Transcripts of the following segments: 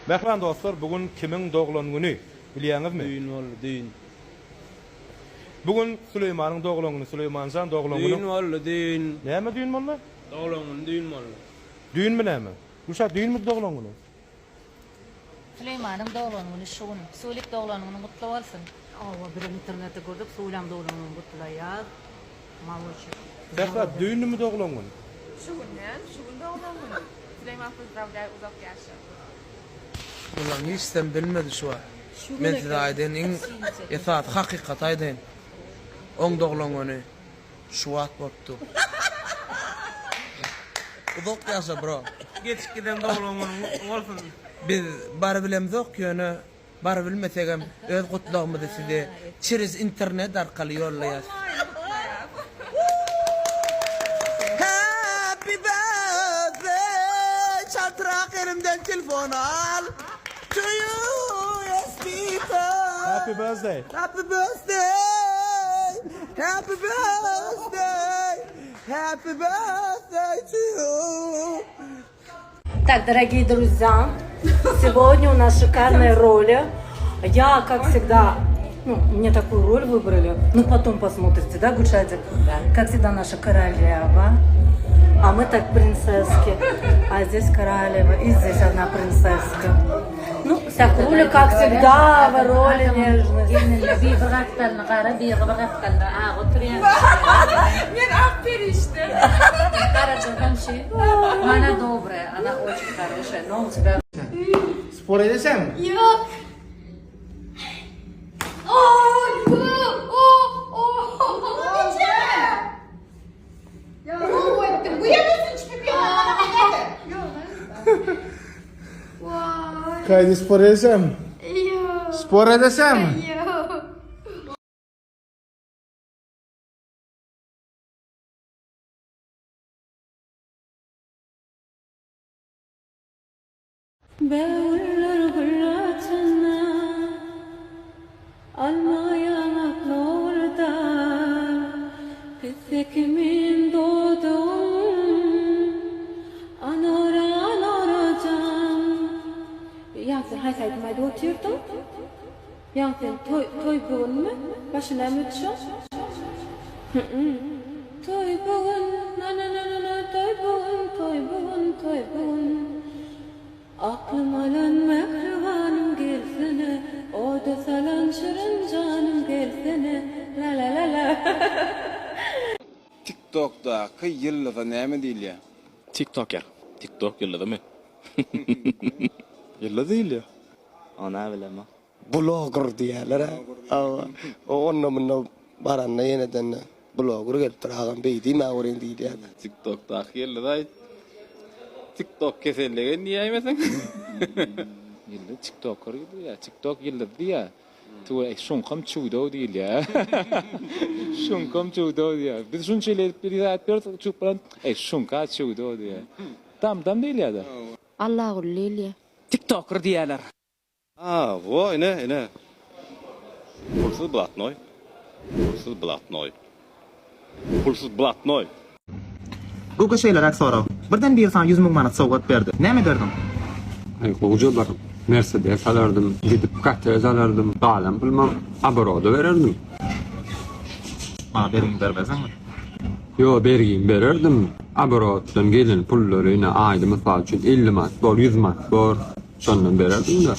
Mähriban dostlar, bu gün kimiň doglan güni? Bilýäňizmi? Düýn boldy, düýn. Bu gün Süleýmanyň doglan güni. Süleýmanjan doglan güni. Düýn boldy, düýn. Näme düýn boldy? Doglan güni düýn boldy. Düýnmi näme? Gülşat düýnmidi doglan güni? Süleýmanyň doglan güni şu gün. Sulik doglan günüň gutly bolsun. Hawa bizem internetde gördük Sulam doglan gününi gutlaýas. Maloçik. Sähra düýnmi doglan gün? Şu gün näme? Şu gün doglan güni. Süleýman pozdrawlýaý uzak ýaşa. Bulaň hiçsem bilmedi şu wagt. Men size aýdaýyn iň esasy hakykaty aýdaýyn. Oň doglan güni şu wagt bolupdy. Uzak ýaşa bro. Geçip giden doglan günüň gutly bolsun. Biz barybilemzok ýöne Barybilmesegem öz gutlagymyzy size çerez internet arkaly ýollaýas. Happy birthday çaltrak elimden telefon al to you yes people Happy birthday. Happy birthday Happy birthday Happy birthday to you. Так, дорогие друзья, сегодня у нас шикарная роль. Я, как всегда, ну, мне такую роль выбрали. Ну, потом посмотрите, да, Гульшадик? Да. Как всегда, наша королева. А мы так принцесски. А здесь королева, и здесь одна принцесска. Ну, Сакуля, как всегда, в роли нежности. Gelnine bir bir gapdalyny gara, bir bir gapdalyny ak oturýar. Men ak perişde. Garajadan şi. Ona dobrая, ona очень хорошая, но у тебя Spor edesenmi? Ýok. Kaýdy spor edesenmi? Ýok. Spor edesenmi? Ýok. Bägüller gül açanda, Alma ýaňakly oguldan, Pisse kimin dodagym, Anora, Anora jan. Ýaňy sen haýsy aýdym aýdyp otyrdyň? Ýaňy sen toý, toý bu günmi? Başy näme ötüşiň? Hü-üm. Toý bu gün, na-na-na-na-na, toý bu gün, toý bu gün, toý bu gün. Aklym alan mähribanym gelsene, Oda salan şirin janym gelsene, la-la-la-la. Tiktokdaky ýyldyza näme diýilýär? Tiktoker. Tiktok ýyldyzymy? Ýyldyz diýilýär. Ona bilemok. Bloger diýýärler-ä. Hawa. O onda-munda baranda ýeneden-de bloger gelipdir, agam beý diýmäge görüň diýilýär-de. Tiktokdaky ýyldyz aýt. Tiktok kesellegen diýäýmeseň. Ýyldyz tiktoker diýýär. Tiktok ýyldyzy diýýär. Tüwe şuňkam çuwdow diýilýär. Şuňkam çuwdow diýýär. Biz şunça ýyl edip bir zat berdik, çuwup baran, eý şuňka çuwdow diýýär. Dam-dam diýilýär-de. Allaguly diýilýär. Tiktoker diýýärler. A, wo, ine, ine. Pulsuz blatnoý. Pulsuz blatnoý. Pulsuz blatnoý. Göke şeýleräk sorag. Birden biri saňa 100 müň manat sowgat berdi. Näme ederdiň? Aý gowja bir Mercedes alardym, gidip kottej alardym, galan pulumam oboroda bererdim. Maňa bergiňi bermezdiňmi? Ýo bergimi bererdim, oborotdan gelen pullary ine aýda mysal üçin 50 manat bor, 100 manat bor, şondan bererdim-de.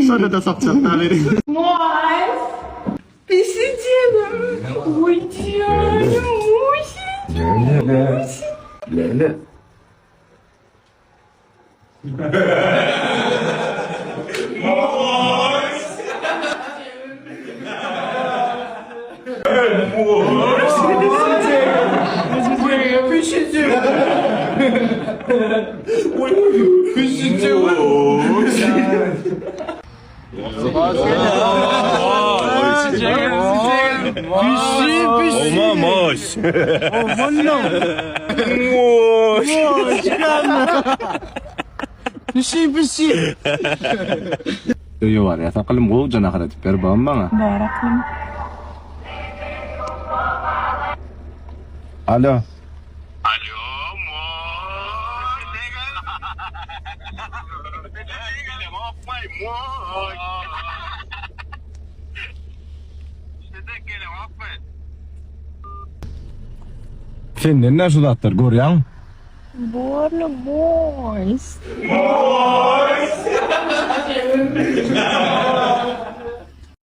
Şonda-da sokjak da biri. Öýe barýas akylym gowja nahar edip ber bam maňa. Bar aklym. Alo. Senden nä şu zatlar görýäň? Borly boys.